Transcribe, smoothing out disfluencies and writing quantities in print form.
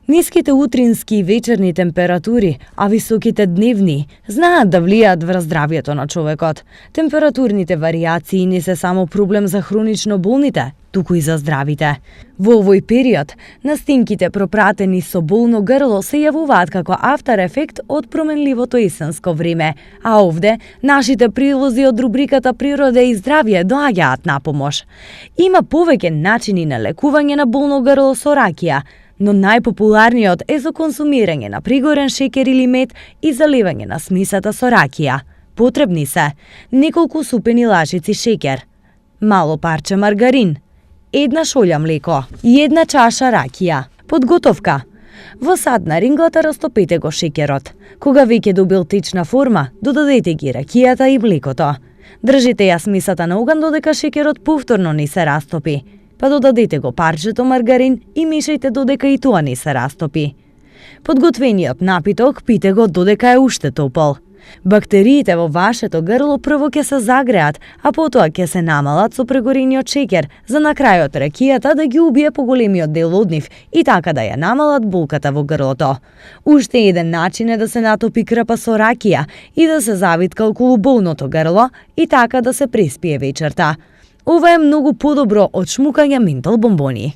Ниските утрински и вечерни температури, а високите дневни, знаат да влијаат врз здравјето на човекот. Температурните варијации не се само проблем за хронично болните, туку и за здравите. Во овој период, настинките пропратени со болно грло се јавуваат како афтер ефект од променливото есенско време, а овде нашите прилози од рубриката Природа и здравје доаѓаат на помош. Има повеќе начини на лекување на болно грло со ракија, но најпопуларниот е за консумирање на пригорен шекер или мед и заливање на смесата со ракија. Потребни се неколку супени лажици шекер, мало парче маргарин, 1 шолја млеко и 1 чаша ракија. Подготовка. Во сад на ринглата растопете го шекерот. Кога веќе добил течна форма, додадете ги ракијата и млекото. Држите ја смесата на оган додека шекерот повторно не се растопи. Па додадете го парчето маргарин и мешајте додека и тоа не се растопи. Подготвениот напиток пите го додека е уште топол. Бактериите во вашето грло прво ќе се загреат, а потоа ќе се намалат со прегорениот шекер, за на крајот ракијата да ги убие поголемиот дел од нив и така да ја намалат болката во грлото. Уште еден начин е да се натопи крпа со ракија и да се завитка околу болното грло и така да се преспие вечерта. Ова е многу подобро од шмукање ментол бомбони.